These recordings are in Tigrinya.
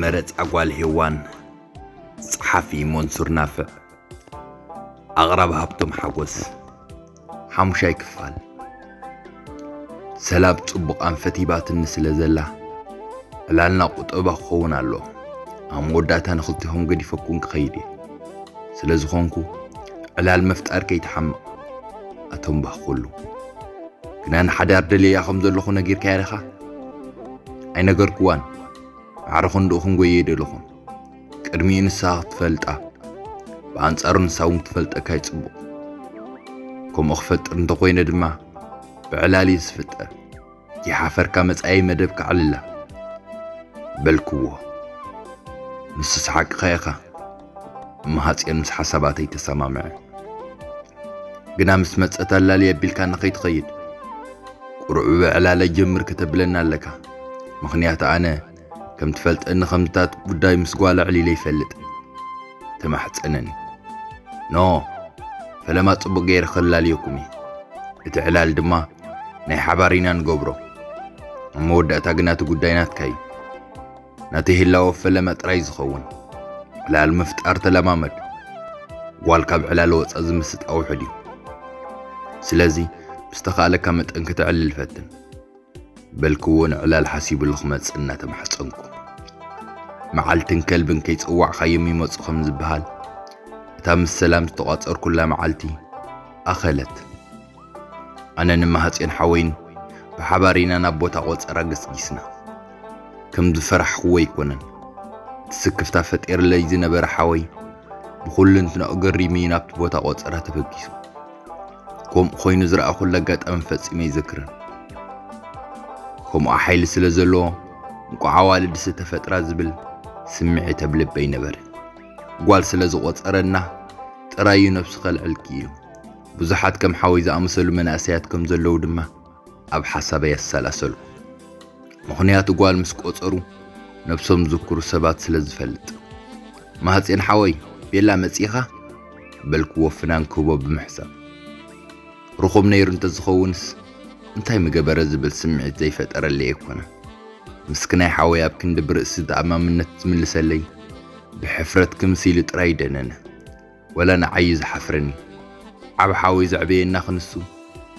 መረጻ ጓል ሄዋን። ጸሓፊ መንሱር ናፍዕ። ኣቕራቢ ሃብቶም ሓጎስ። ሓሙሻይ ክፋል። ሰላም ጽቡቕ ኣንፈት ሂባትኒ ስለ ዘላ፣ ዕላልና ቁጠባ ክኸውን ኣሎ። ኣብ መወዳእታ ንኽልቲኹም ገዲፈኩም ክኸይድ እየ። ስለ ዝኾንኩ፣ ዕላል ምፍጣር ከይትሓምቕ። ኣቶም ባህ ኩሉ። ግና ንሓዳር ደልያ ከም ዘለኹ ነጊርካያ ዲኻ? ኣይነገርክዋን። ማዕረ ክንድኡ ክንጎየ ኣይደለኹን። ቅድሚኡ ንስኻ ክትፈልጣ፣ ብኣንጻሩ ንሳ እውን ክትፈልጠካ እዩ ጽቡቕ። ከምኡ ክፈጥር እንተኾይነ ድማ፣ ብዕላል እዩ ዝፍጠር። ይሓፈርካ መጻኢ መደብ ከዕልላ። በልክዎ። ንሱስ ሓቅኻ ኢኻ። እመሃጽዮን ምስ ሓሳባተይ ተሰማምዐ። ግና ምስ መጸት ኣላልየ ኣቢልካኒ ከይትኸይድ። ቁሩብ ብዕላለ ጀምር ከተብለኒ ኣለካ። ምኽንያቱ ኣነ ከም ትፈልጠኒ ከምታት ጉዳይ ምስ ጓል ኣዕሊለ ይፈልጥ። ተማሕጸነኒ። ኖ፣ ፈለማ ጽቡቕ ገይረ ከላልየኩም እየ። እቲ ዕላል ድማ ናይ ሓባር ኢና ንገብሮ። ኣብ መወዳእታ ግና እቲ ጉዳይ ናትካ እዩ። ናተይ ህላወ ፈለማ ጥራይ ዝኸውን። ዕላል ምፍጣር ተለማመድ። ጓል ካብ ዕላል ወጻ ዝምስጥ ኣውሑድ እዩ። ስለዚ፣ ብዝተኻእለካ መጠን ከተዕልል ፈትን። በልክዎ ንዕላል ሓሲብሉ ክመጽእ እናተማሕጸንኩ። መዓልትን ከልብን ከይጸዋዕካዮም ይመጹ ከም ዝበሃል፣ እታ ምስ ሰላም ዝተቋጸርኩላ መዓልቲ ኣኸለት። ኣነን እመሃጽዮን ሓወይን ብሓባር ኢና ናብ ቦታ ቆጸራ ገስጊስና። ከም ዝፈራሕክዎ ኣይኮነን። እቲ ስክፍታ ፈጢርለይ ዝነበረ ሓወይ ብኹልንትናኡ ገሪሙ እዩ ናብቲ ቦታ ቆጸራ ተበጊሱ። ከምኡ ኮይኑ ዝረኣኹሉ ኣጋጣሚ ፈጺመ ኣይዘክርን። ከምኡ ሓይሊ ስለ ዘለዎ፣ እንቋዕ ኣዋልድስ ተፈጥራ ዝብል ስምዒት ኣብ ልበይ ነበረ። ጓል ስለ ዝቖጸረና ጥራይ እዩ ነብሱ ከልዕልኪ ኢሉ። ብዙሓት ከም ሓወይ ዝኣመሰሉ መናእሰያት ከም ዘለዉ ድማ ኣብ ሓሳበይ ኣሰላሰልኩ። ምኽንያቱ ጓል ምስ ቆጸሩ ነብሶም ዝዝክሩ ሰባት ስለ ዝፈልጥ። ማህጼን ሓወይ፣ ቤላ መጺኻ? በልክዎ ፍናን ክህቦ ብምሕሳብ። ርኹም ነይሩ እንተዝኸውንስ እንታይ ምገበረ ዝብል ስምዒት ዘይፈጠረለይ ኣይኮነን። ምስክናይ ሓወይ ኣብ ክንዲ ብርእሲ ተኣማምነት ዝምልሰለይ፣ ብሕፍረት ክምስ ኢሉ ጥራይ ደነነ። ወላ ንዓይ እዩ ዝሓፍረኒ። ዓብ ሓወይ ዘዕበየና ክንሱ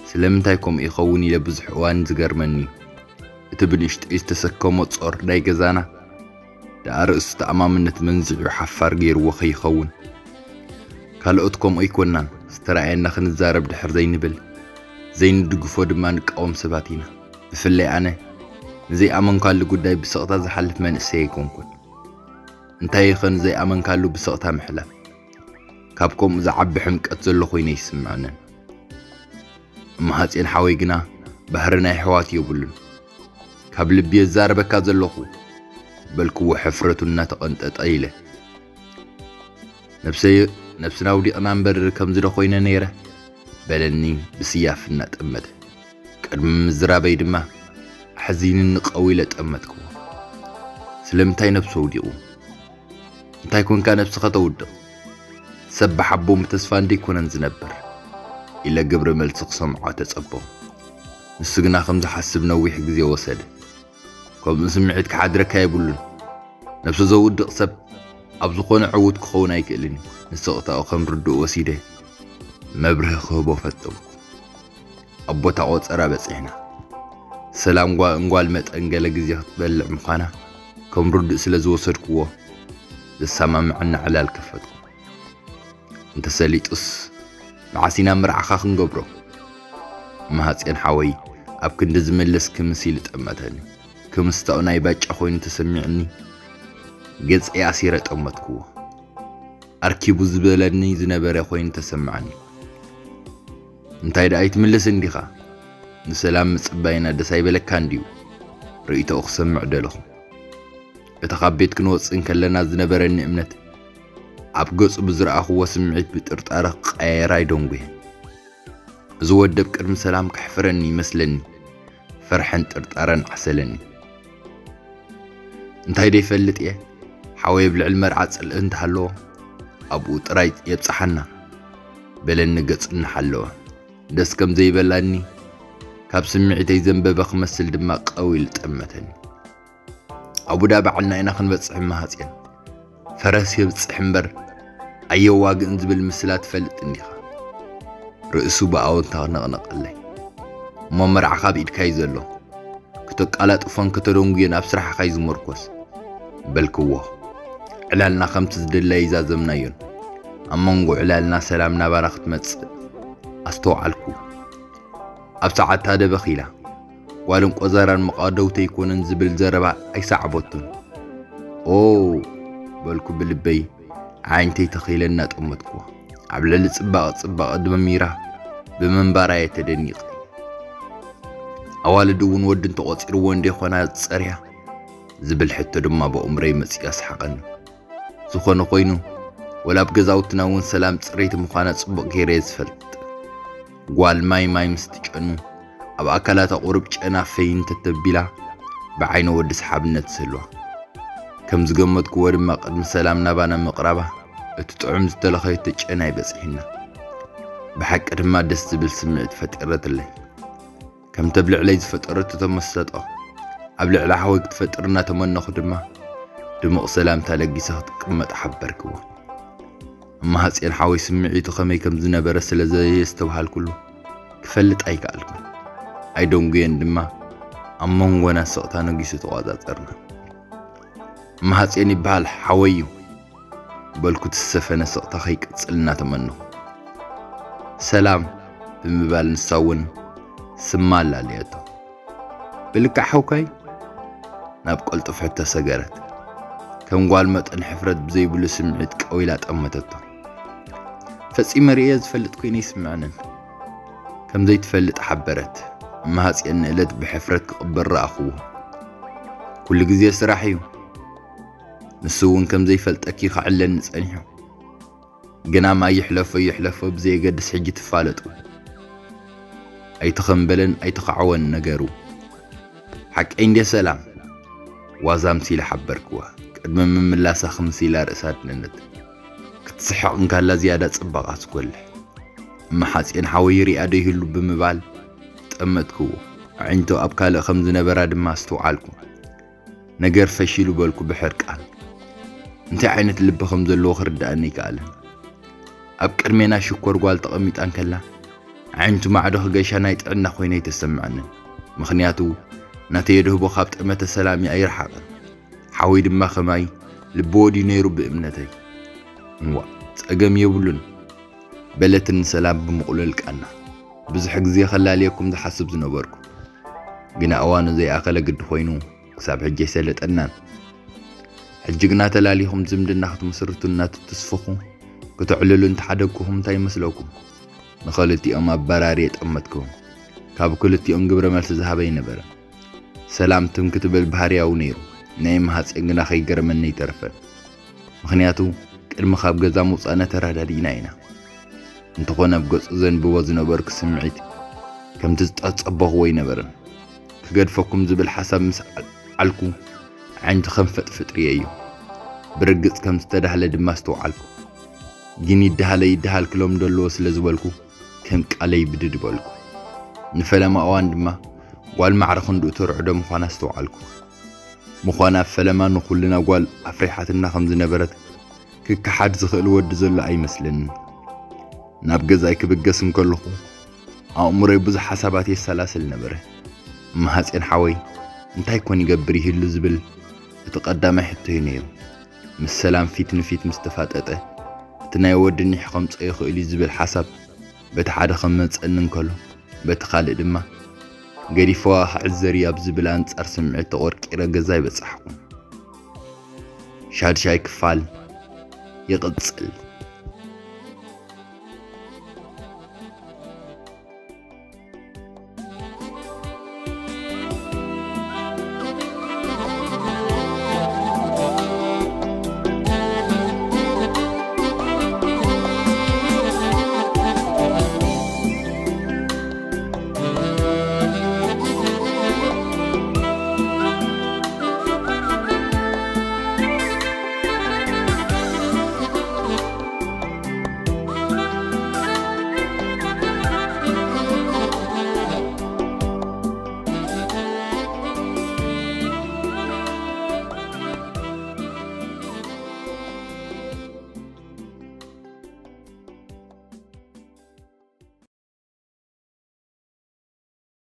ስለምንታይ ከምኡ ይኸውን ኢለ ብዙሕ እዋን ዝገርመኒ እዩ። እቲ ብንእሽተይ ዝተሰከሞ ጾር ናይ ገዛና ደኣ ርእሱ ተኣማምነት መንዚዑ ሓፋር ገይርዎ ከይኸውን። ካልኦት ከምኡ ኣይኮናን፣ ዝተራእየና ክንዛረብ ድሕር ዘይንብል፣ ዘይንድግፎ ድማ ንቃወም ሰባት ኢና። ብፍላይ ኣነ ንዘይኣመንካሉ ጉዳይ ብስቕታ ዝሓልፍ መንእሰይ ኣይኮንኩን። እንታይ ኢኸ ንዘይኣመንካሉ ብስቕታ ምሕላፍ? ካብ ከምኡ ዝዓቢ ሕምቀት ዘሎ ኮይኑ ኣይስምዐንን። እመሃጼን ሓወይ ግና ባህሪ ናይ ኣሕዋት የብሉን። ካብ ልቢ የዛርበካ ዘለኹ በልክዎ ሕፍረቱ እናተቐንጠጠ ኢለ። ነብሰይ ነብስና ኣውዲቕና እምበር ከምዚ ዶ ኮይነ ነይረ በለኒ ብስያፍ እናጠመተ። ቅድሚ ምዝራበይ ድማ ኣሕዚንኒ ቀው ኢለ ጠመትክዎ። ስለምንታይ ነብሱ ኣውዲቑ? እንታይ ኮንካ ነብስኻ ተውድቕ? ሰብ ብሓቦም ብተስፋ እንዲኮነን ዝነብር ኢለ ግብረ መልሲ ክሰምዖ ተጸበኹ። ንሱ ግና ከም ዝሓስብ ነዊሕ ግዜ ወሰደ። ከምኡ ስምዒት ክሓድረካ የብሉን። ነብሱ ዘውድቕ ሰብ ኣብ ዝኾነ ዕዉት ክኸውን ኣይክእልን እዩ። ንስቕታኡ ከም ርዱእ ወሲደ መብርሂ ክህቦ ፈተንኩ። ኣብ ቦታ ቆጸራ በጺሕና። ሰላም ጓ-፣ እንጓል መጠን ገለ ግዜ ክትበልዕ ምዃና ከም ርዱእ ስለ ዝወሰድክዎ፣ ዘሰማምዐና ዕላል ከፈትኩ። እንተሰሊጡስ፣ መዓስ ኢና መርዓኻ ክንገብሮ? መሃጼን ሓወይ ኣብ ክንዲ ዝምልስ ክምስ ኢሉ ጠመተኒ። ክምስታኡ ናይ ባጫ ኮይኑ ተሰሚዕኒ፣ ገጸይ ኣሲረ ጠመትክዎ። ኣርኪቡ ዝበለኒ ዝነበረ ኮይኑ ተሰማዓኒ። እንታይ ደኣ ኣይትምልስ እንዲኻ? ንሰላም ምጽባይና ደስ ኣይበለካ እንድዩ? ርእይቶኡ ክሰምዕ ደለኹ። እቲ ካብ ቤት ክንወጽእ እንከለና ዝነበረኒ እምነት፣ ኣብ ገጹ ብዝረኣኽዎ ስምዒት ብጥርጣረ ክቀያየር ኣይደንጉየን። እዚ ወዲ ኣብ ቅድሚ ሰላም ከሕፍረኒ ይመስለኒ፣ ፍርሕን ጥርጣረን ዓሰለኒ። እንታይ ደይፈልጥ እየ፣ ሓወይ ኣብ ልዕሊ መርዓ ጽልኢ እንተሃለዎ፣ ኣብኡ ጥራይ የብጽሓና፣ በለኒ ገጹ እናሓለወ። ደስ ከም ዘይበላኒ፣ ካብ ስምዒተይ ዘንበበ ክመስል ድማ ቀው ኢሉ ጠመተኒ። ኣቡዳ ባዕልና ኢና ክንበጽሕ እማሃጽየን። ፈረስ የብጽሕ እምበር ኣየዋግእን ዝብል ምስላ ትፈልጥ እንዲኻ። ርእሱ ብኣወንታ ነቕነቐለይ። እሞ መርዓኻ ኣብ ኢድካ እዩ ዘሎ። ክተቃላጥፎን ከተደንጉዮን ኣብ ስራሕኻ እዩ ዝመርኮስ። በልክዎ። ዕላልና ከምቲ ዝደለየ ይዛዘምናዮን ኣብ መንጎ ዕላልና ሰላም ናባና ክትመጽእ ኣስተውዓልኩ። ኣብ ሰዓታ ደበኽ ኢላ። ጓልን ቆዘራን መቓደውተይ ኣይኮነን ዝብል ዘረባ ኣይሰዓበቱን። ኦ በልኩ ብልበይ። ዓይንተይ ተኺለ እናጠመትኩ ኣብ ልዕሊ ጽባቐ ጽባቐ ደሚራ ብምንባራ እየ ተደኒቐ። ኣዋልድ እውን ወዲ እንተቖጺርዎ እንደ ኾና ዝጸርያ ዝብል ሕቶ ድማ ብኣእምሮይ መጺኡ ኣስሓቐኒ። ዝኾነ ኮይኑ ወላ ኣብ ገዛውትና እውን ሰላም ጽርይቲ ምዃና ጽቡቕ ገይረ እየ ዝፈልጥ። ጓል ማይ ማይ ምስ ትጨኑ ኣብ ኣካላታ ቁሩብ ጨና ፈይን ተተቢላ ብዓይነ ወዲ ሰሓብነት ዝህልዋ። ከም ዝገመትክዎ ድማ ቅድሚ ሰላም ናባና ምቕራባ እቲ ጥዑም ዝተለኸየቶ ጨና ይበጽሒና። ብሓቂ ድማ ደስ ዝብል ስምዒት ፈጢረትለይ። ከም ተብልዕለይ ዝፈጠረቶ ተመሰጦ ኣብ ልዕሊ ሓወይ ክትፈጥር እናተመነኹ ድማ ድሙቕ ሰላምታ ለጊሰ ክትቅመጥ ሓበርክዎ። እማሃጽየን ሓወይ ስምዒቱ ከመይ ከም ዝነበረ ስለ ዘየስተብሃልኩሉ ክፈልጥ ኣይከኣልኩን። ኣይደንጉየን ድማ ኣብ መንጎና ስቕታ ነጊሱ ተቋጻጸርና። እማሃጽየን ይበሃል ሓወይ እዩ በልኩ ትሰፈነ ስቕታ ከይቅጽል እናተመነኹ። ሰላም ብምባል ንሳ እውን ስማ ኣላለየቶ። ብልክዕ ሓውካይ ናብ ቀልጡፍ ሕቶ ሰገረት። ከም ጓል መጠን ሕፍረት ብዘይብሉ ስምዒት ቀዊላ ጠመተቶ። ፈጺመ ርእየ ዝፈልጥ ኮይነ ይስምዐንን ከም ዘይትፈልጥ ሓበረት። እማሃጽየን ንእለት ብሕፍረት ክቕበል ረኣኽዎ። ኩሉ ግዜ ስራሕ እዩ። ንሱ እውን ከም ዘይፈልጠኪ ክዕለኒ ጸኒሑ። ግና ማይ ይሕለፎ ይሕለፎ ብዘየገድስ ሕጂ ትፋለጡ። ኣይተኸምበለን ኣይተኻዕወን ነገሩ። ሓቀይ እንዴ ሰላም? ዋዛ ምሲለ ሓበርክዋ። ቅድሚ ምምላሳ ክምስ ኢላ ርእሳ ኣድነነት። ክትስሕቕ እንካላ ዝያዳ ጽባቓ ትጎልሕ። እማሓጽየን ሓወይ ሪኣ ዶ ይህሉ ብምባል ጠመትክዎ። ኣዒንቱ ኣብ ካልእ ከም ዝነበራ ድማ ኣስተውዓልኩ። ነገር ፈሺሉ በልኩ ብሕርቃን። እንታይ ዓይነት ልቢ ከም ዘለዎ ክርድኣኒ ኣይከኣለን። ኣብ ቅድሜና ሽኮር ጓል ተቐሚጣ እንከላ ኣዒንቱ ማዕዶ ክገሻ ናይ ጥዕና ኮይነ ኣይተሰምዐንን። ምኽንያቱ ናተይ የድህቦ ካብ ጠመተ ሰላም ኣይረሓቐን። ሓወይ ድማ ከማይ ልቢ ወድዩ ነይሩ ብእምነተይ። እዋእ ጸገም የብሉን በለትኒ ሰላም ብምቕሉል ቃና። ብዙሕ ግዜ ከላልየኩም ዝሓስብ ዝነበርኩ ግና እዋኑ ዘይኣኸለ ግዲ ኮይኑ ክሳብ ሕጂ ኣይሰለጠናን። ሕጂ ግና ተላሊኹም ዝምድና ክትምስርቱ እናተተስፈኹ ክተዕልሉ እንተሓደግኩኹም እንታይ ይመስለኩም? ንኸልቲኦም ኣበራሪ የጠመትኩም። ካብ ክልቲኦም ግብረ መልሲ ዝሃበ ኣይነበረን። ሰላም ትም ክትብል ባህርያዊ ነይሩ። ናይ እማሃጽየን ግና ከይገረመኒ ኣይተረፈን። ምኽንያቱ ቅድሚ ካብ ገዛ ምውጻእና ተረዳዲእና ኢና። እንተኾነ ኣብ ገጹ ዘንብቦ ዝነበርኩ ስምዒት ከምቲ ዝጸበኽዎ ኣይነበረን። ክገድፈኩም ዝብል ሓሳብ ምስ ዓልኩ ኣዒንቱ ከም ፈጥፍጥ ርእየዮ። ብርግጽ ከም ዝተዳህለ ድማ ኣስተውዓልኩ። ግን ይደሃለ ይደሃል ክለምዶ ኣለዎ ስለ ዝበልኩ ከም ቃለይ ብድድ በልኩ። ንፈለማ እዋን ድማ ጓል ማዕረ ክንድኡ ተርዕዶ ምዃና ኣስተውዓልኩ። ምዃና ኣብ ፈለማ ንኹልና ጓል ኣፍሪሓትና ከም ዝነበረት ክከሓድ ዝኽእል ወዲ ዘሎ ኣይመስለንን። ናብ ገዛይ ክብገስ እንከለኹ ኣእምሮይ ብዙሕ ሓሳባት የሰላስል ነበረ። እማሃጽየን ሓወይ እንታይ ኮን ይገብር ይህሉ ዝብል እቲ ቀዳማይ ሕቶይ ነይሩ። ምስ ሰላም ፊት ንፊት ምስ ተፋጠጠ እቲ ናይ ወዲ ኒሕ ከምጾ ይኽእል እዩ ዝብል ሓሳብ በቲ ሓደ ከም መጸኒ እንከሎ በቲ ካልእ ድማ ገዲፈዋ ክዕዘር እዩ ኣብ ዝብል ኣንጻር ስምዒት ተቖርቂረ ገዛይ በጻሕኩ። ሻድሻይ ክፋል ይቕጽል።